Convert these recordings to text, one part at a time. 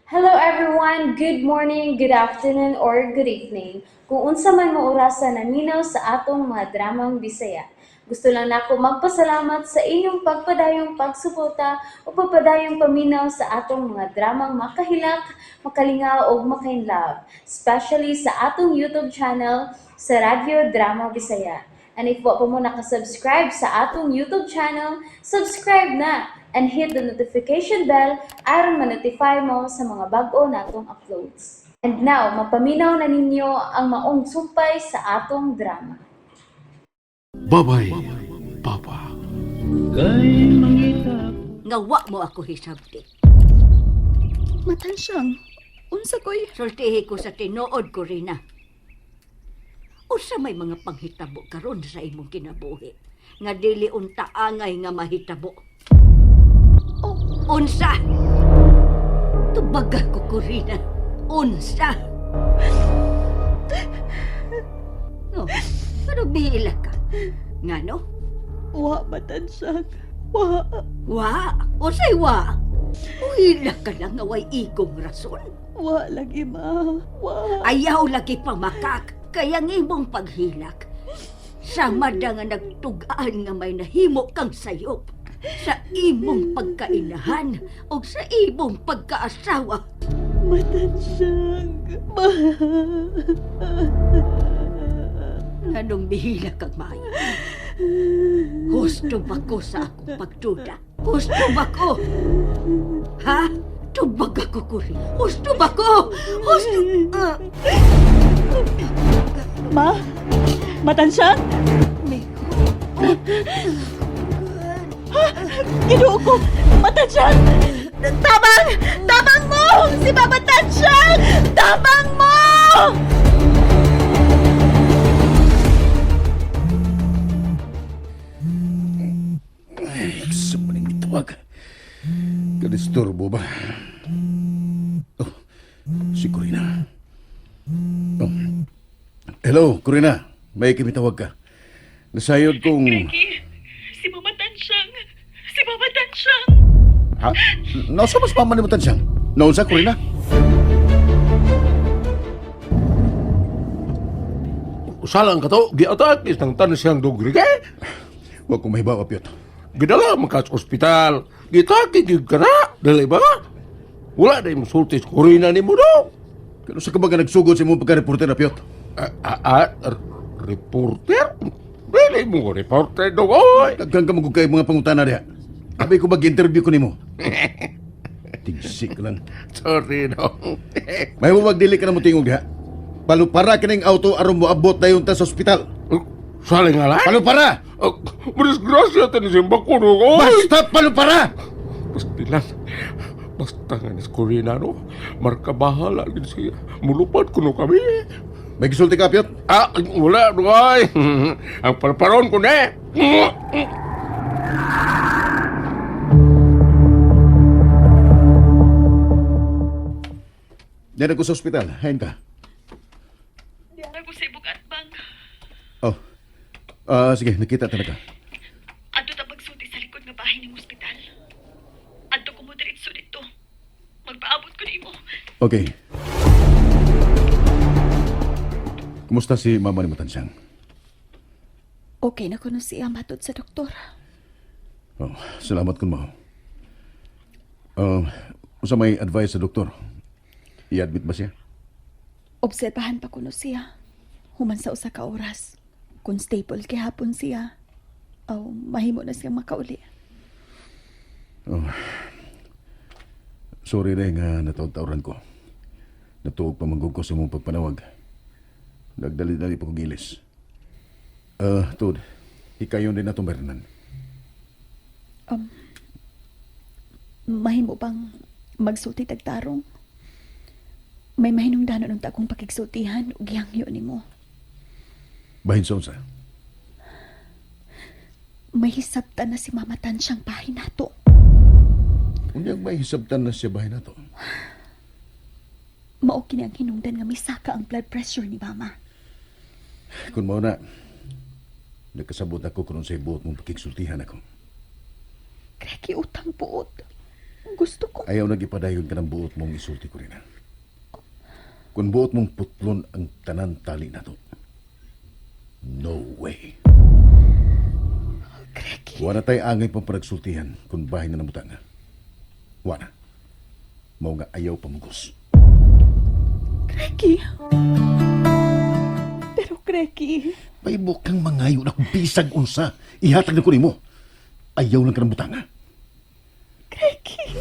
Hello everyone! Good morning, good afternoon, or good evening. Kung unsa man mo orasa naminaw sa atong mga dramang Bisaya. Gusto lang nako magpasalamat sa inyong pagpadayong pagsuporta o pagpadayong paminaw sa atong mga dramang makahilak, makalingaw ug makainlove, especially sa atong YouTube channel sa Radyo Drama Bisaya. And if wa pa mo nakasubscribe sa atong YouTube channel, subscribe na and hit the notification bell aron ma-notify mo sa mga bag-o natong uploads. And now, mapaminaw na ninyo ang maong sumpay sa atong drama. Babay, Papa. Nga wa mo ako hisabti. Matansyang, unsa ko'y. Sultihi ko sa tinuod ko, Rina. Usa may mga panghitabo karon sa imong kinabuhi nga dili unta angay nga mahitabo. Oh. Unsa? Tubaga ko, Corina. Unsa? No, pero biila ka. Nga no? Wa, matansyang. Wa. Wa? Usay wa? Uila ka lang nga way igong rason. Wa lagi, ma. Wa. Ayaw lagi pamakak, kaya ang imong paghilak. Sama da nga nagtugaan nga may nahimo kang sayop sa imong pagkainahan o sa imong pagkaasawa. Matansyang. Ma. Nganong mihilak kang maayo? Husto ba ko sa akong pagduda? Husto ba ko? Ha? Tubag ako ko rin. Husto ba ko? Husto... Ah. Ma? Matansyang? Ha? Ginoo ko! Matansyang! Tabang! Tabang mo! Si Mama Tansyang! Tabang mo! Ay, gusto mo nang itawag. Kadisturbo ba? Oh, si Corina. Oh. Hello, Corina. May kimitawag ka. Nasayod kong. Ricky, si Mama Tansyang! Si Mama Tansyang! Ha? Nausa mas mama ni Mutansiyang? Nausa, Corina? Usalang ka to, giatake ng tansiyang dugri kay. Huwag kong mahibaw, Apyot. Gidala man ka sa ospital. Gitake gyud ka na. Dili ba? Wala na imong sulti sa kurina nimo do. Pero sa kabaga nagsugod sa imong pagka-reporter, Apyot. Ah, ah, ah, reporter? Dili mo ko reporter do, oy. Daghan ka magugkay mga pangutana diha. Abi ko mag-interview ko nimo. Tigsik lang. Sorry dong. May magdili ka na mo tingog diha. Palupara kining auto aron moabot dayon ta sa ospital. Saling nga lang? Palupara! Ah, Madisgrasya ta ni Simba ko no, oy. Basta palupara! Basta lang. Basta nga ni Corina, no? Marka bahala gid siya. Mulupad kuno kami. May gisulti ka, Apyot? Ah, wala, oy. Ang palparon ko na. Diyan ako sa ospital. Hain ka. Diyan ako sa ibugat bang. Oh. Ah, sige, nakita talaga. Adto ta pagsulti sa likod nga bahay ng ospital. Adto ko mo diretso dito. Magpaabot ko nimo. Okay. Kumusta si mama ni Matansyang? Okay na kuno siya matod sa doktor. Oh, salamat kun mao. Unsa may advice sa doktor? I-admit ba siya? Obserbahan pa kuno siya. Human sa usa ka oras. Kung stable kay hapon siya. Aw, mahimo na siyang makauli. Oh. Sorry na nga nataon-taoran ko. Natuog pa manggug ko sa mong pagpanawag. Nagdali-dali pa kong gilis. Ah, Tod, hikayon din natong Bernan. Mahimo bang magsulti tagtarong? May mahinungdanon unta akong pakigsultihan ug gihangyo nimo. Bahin sa unsa. May hisabtan na si Mama Tansyang bahay nato. Unyang may hisabtan na siya bahin nato. Mao kini ang hinungdan nga misaka ang blood pressure ni Mama. Kung mao na, nagkasabot ako kung sa buot mong pakigsultihan ako. Kreki utang puot. Gusto ko. Ayaw na gipadayon ka ng buot mong isulti ko rin. Kung buot mong putlon ang tanan tali na to. No way. Kreki. Wala tayo angay pang panagsultihan kung bahay na namutang. Wala. Mao nga ayaw pamugos. Kreki. Pero Kreki, Paibok kang mangayo na kung bisag unsa. Ihatag na ko nimo. Ayaw lang ka ng butanga. Kreki.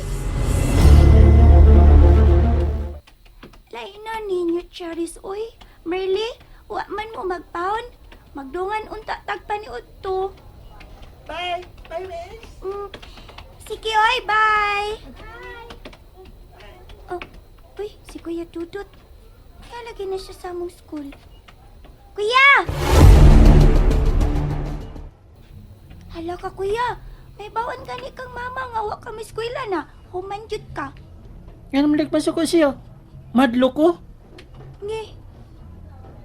Lain na ninyo, Charis, uy. Merly, wa man mo magpaon. Magdungan unta tagpa ni Udto. Bye! Bye, miss! Sige, oy, bye! Oh, uy, si Kuya Dudut. Nalagay na siya sa among school. Kuya! Hala ka, kuya. May bawan gani kang mama nga wa kami eskwela na. Human jud ka. Nga naman nagpasok ko siya. Madlo ko. Nge.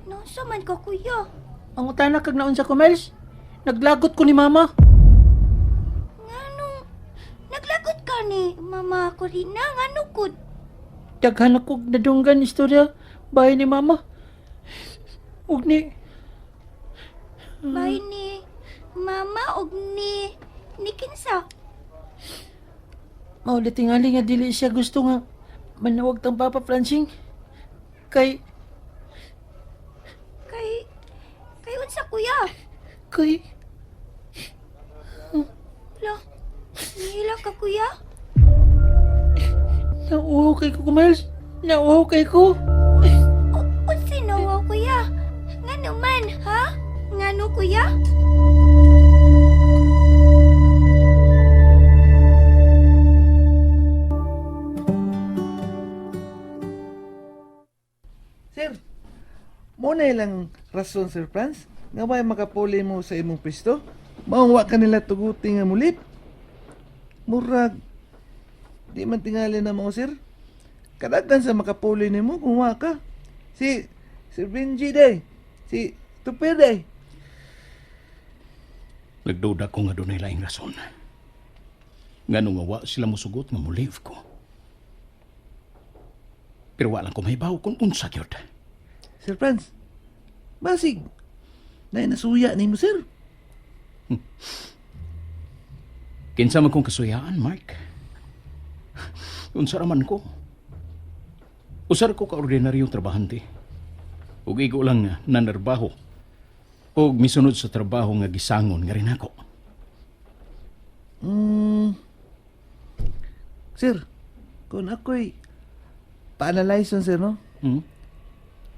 Naunsa man ka, kuya? Ang utana kag naon sa ko, Miles. Naglagot ko ni mama. Nganong naglagot ka ni Mama Corina? Ngano kud? Daghan ako nadunggan istorya bahay ni mama. Ug ni Bay ni Mama og ni kinsa? mao tingali nga dili siya gusto nga manawag tang Papa Francing. Kay Kay unsa, kuya? Kay La. Nihila ka, kuya? Nauuhaw kay ko, Miles. Nauuhaw kay ko. O, unsa nawa, kuya? Ngano man, ha? Ngano, kuya? Sir, mo na ilang rason, Sir Franz, nga way makapuli mo sa imong pisto? Maong wa kanila tuguti nga mulip. Murag, di man tingali na mo, sir. Kadaghan sa makapuli nimo kung wa ka. Si Sir Benji day, si Tupir day. Nagduda ko nga dunay laing rason. Ngano nga wa sila mosugot nga mo-leave ko. Pero wa lang ko mahibaw kung unsa gyud. Sir Franz, basig, na nasuya nimo, sir. Kinsa man kong kasuyaan, Mark? Unsa ra man ko? Usar ko ka ordinaryong trabahante. Ug igo lang nga nanarbaho. Og misunod sa trabaho nga gisangon nga rin ako. Sir, kung ako'y pa-analyze sir, no? Hmm?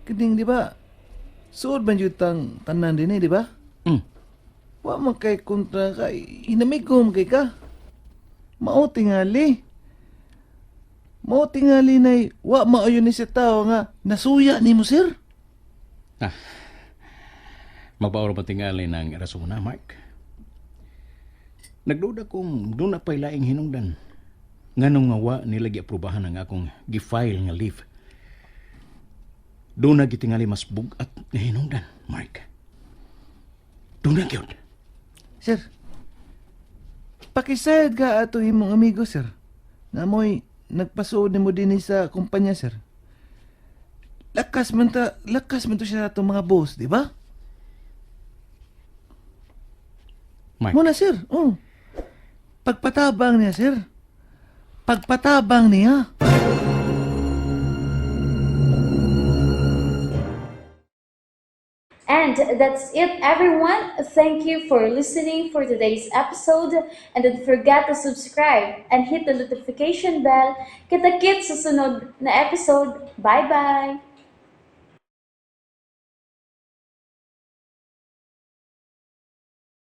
Kining, di ba? Suod man yun tang tanan din eh, di ba? Hmm. Wa man kay kontra ka, inamig ko man kay ka. Mao tingali. Mao tingali nay wa maayo ni sa tao nga nasuya nimo, sir. Ah. Mabaw ra ba tingali ng rason na, Mark? Nagduda kong doon na pa'y laing hinungdan. Nganong nga wa nila giaprobahan ang akong gi-file nga leave. Doon na gitingali mas bugat nga hinungdan, Mark. Doon na gyud. Sir, pakisayad ka atong imong amigo, sir. Na mo'y nagpasuod nimo dinhi sa kumpanya, sir. Lakas man to siya sa atong mga boss, di ba? Mark. Muna, sir. Oh. Pagpatabang niya, sir. Pagpatabang niya. And that's it, everyone. Thank you for listening for today's episode. And don't forget to subscribe and hit the notification bell. Kita-kits sa sunod na episode. Bye-bye!